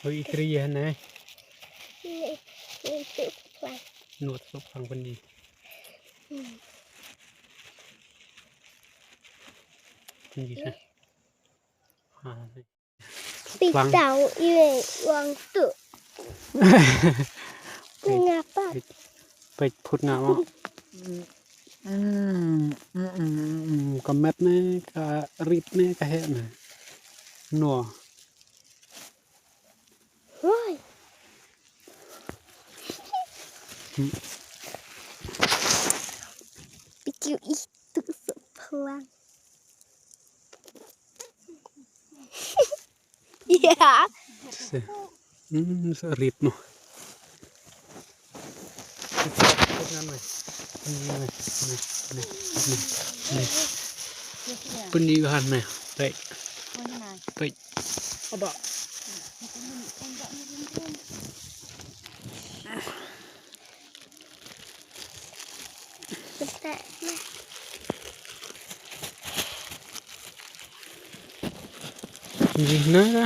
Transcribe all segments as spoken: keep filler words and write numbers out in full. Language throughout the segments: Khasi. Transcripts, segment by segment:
Oi, i tri ye ne. Ni, ni tu plang. Nut tu plang pun di. Hmm. Pun di sa. Ha, ni. Plang. Pitau i wang tu. Ngapa? Peit, peit phut nga mo. Mm, mm, mm, mm, mm. Ka met ne, ka rit ne, ka heh ne. No. Woi. Hmm. Pikiu itu seplang. Iya. Se-, hmm, serit noh. Pynïoh han ne. Peit. Peit. Ji na ka.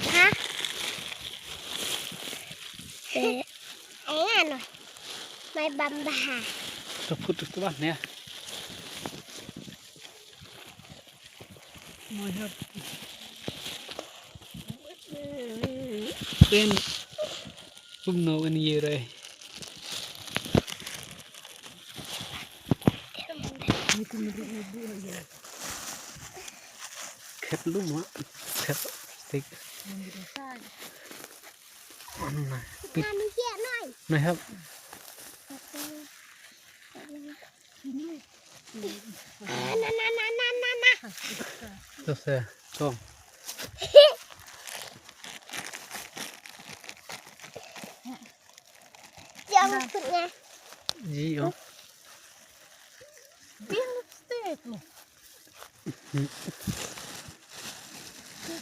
Ha? Eh, ayan. Mai bam bha. Ka phut tu bha ne. Mai hap. Ken. Kumno kan ye re. Khet lu ma. Khet stick. Nai hap. Na, na, na, na, na, na. Terus ya, kong. Yang maksudnya. Ji, oh. Dia lipstick lu.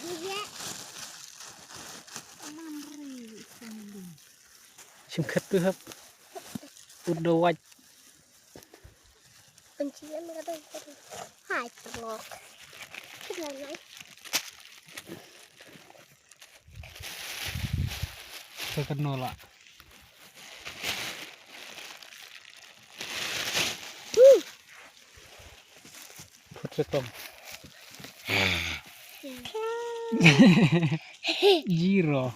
Dia. Shim khat tu hap. Ut da wait. Hai, terlok. Kita naik. Ka kynnoh lah. Phut sa tong. Zero.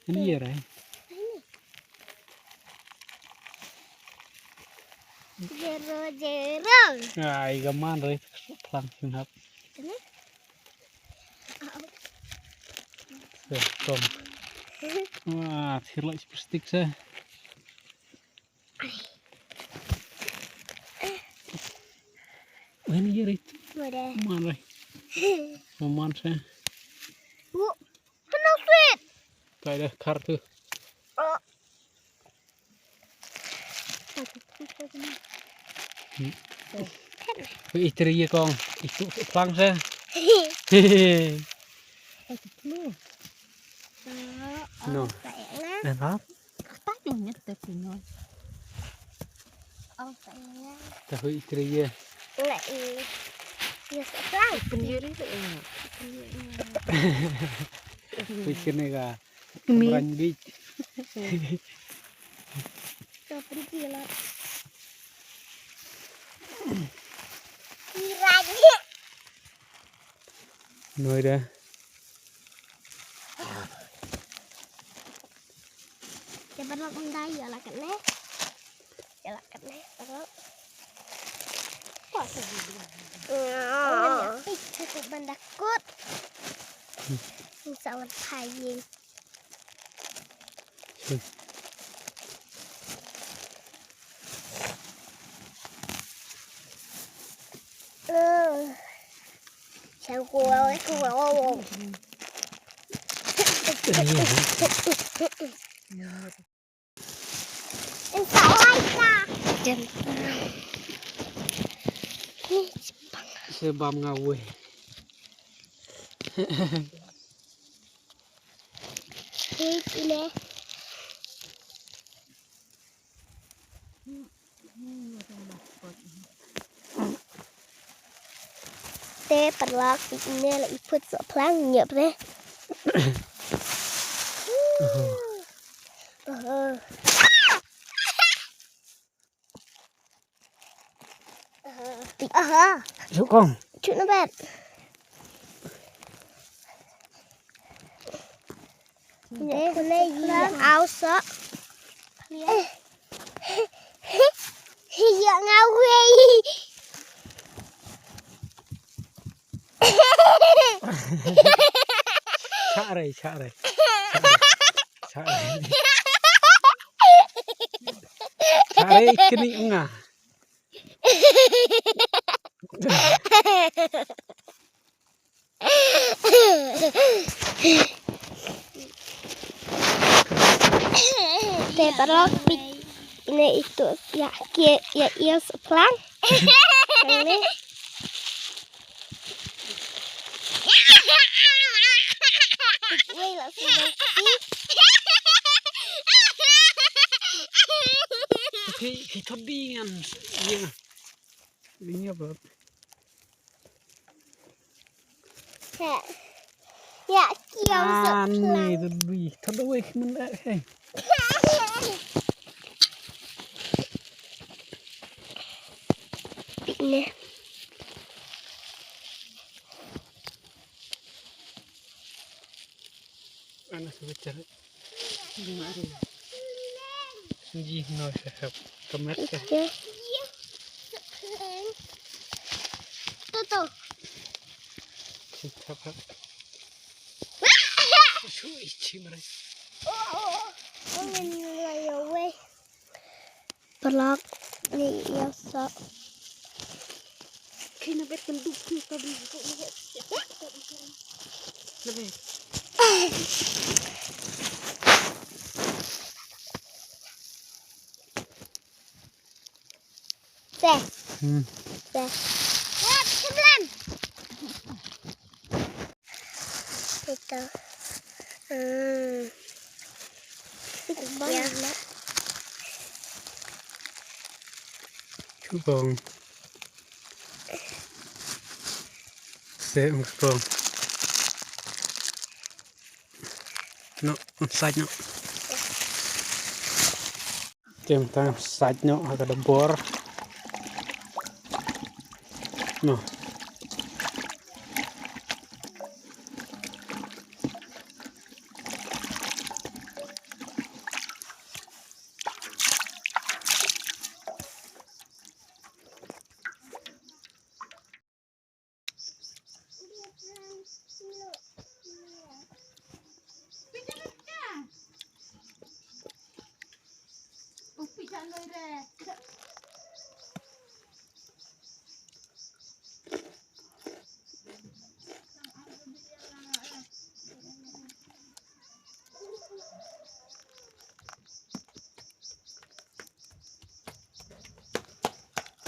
Ini ya, Rai? Zero, zero. Ai, ka man, Rai. Plang sing hap. Ini? Sa tong. Wah, thir lah plastik sa. Wah, ini ya, Rai. Mana? Mana sa? Bu, penuh sweet. Kaya dah kar tu. Oh. Ui, i tri ye kong. I tu plang sa. No. Dah rap. Ta hui i tri ye. Hui kene ka. Kemrang bit. Ka pergi lah. Kemrang bit. Noi dah. Dia pernah kundai ya lah kene. Ya lah kene. Pernah. Kuat lagi dia. Oh, ya. Ih, cukup bandakut. Insya Allah, hai. Sebam ngawi. Ini. Te paralok, ine la i phut soh phlang, ñiep re. Aha. Juk kong. Juk na bet. Deh, kena iya au sok. Iya ngawei. Chak rei, chak rei. Chak rei. Chak rei kini nga. Te paralok bit ine itu ya kia ya ia seplang. Ini. Wei la sibang. Ki ki todi ngan. Iya. Ini apa? He. Ya, kiam. Ani seplang. Todi. Todi wei ki menda he. Ini. Ana sa bicara. Ji no sahab. Kamat ka. Iya. Tuh, tuh. Sahab. Shui chi mare. Oh, oh, oh. Oh, ini lah ya weh. Paralok ni ia sok. Kena bet kan duk ni tadi. Lebih. Teh. Hmm. Teh. Wah, sebelah. Ito. Hmm. Ya. Chubong. Se ang kong. No, side no. Kem tang side no ha ka da bor. No.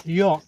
Ïoh.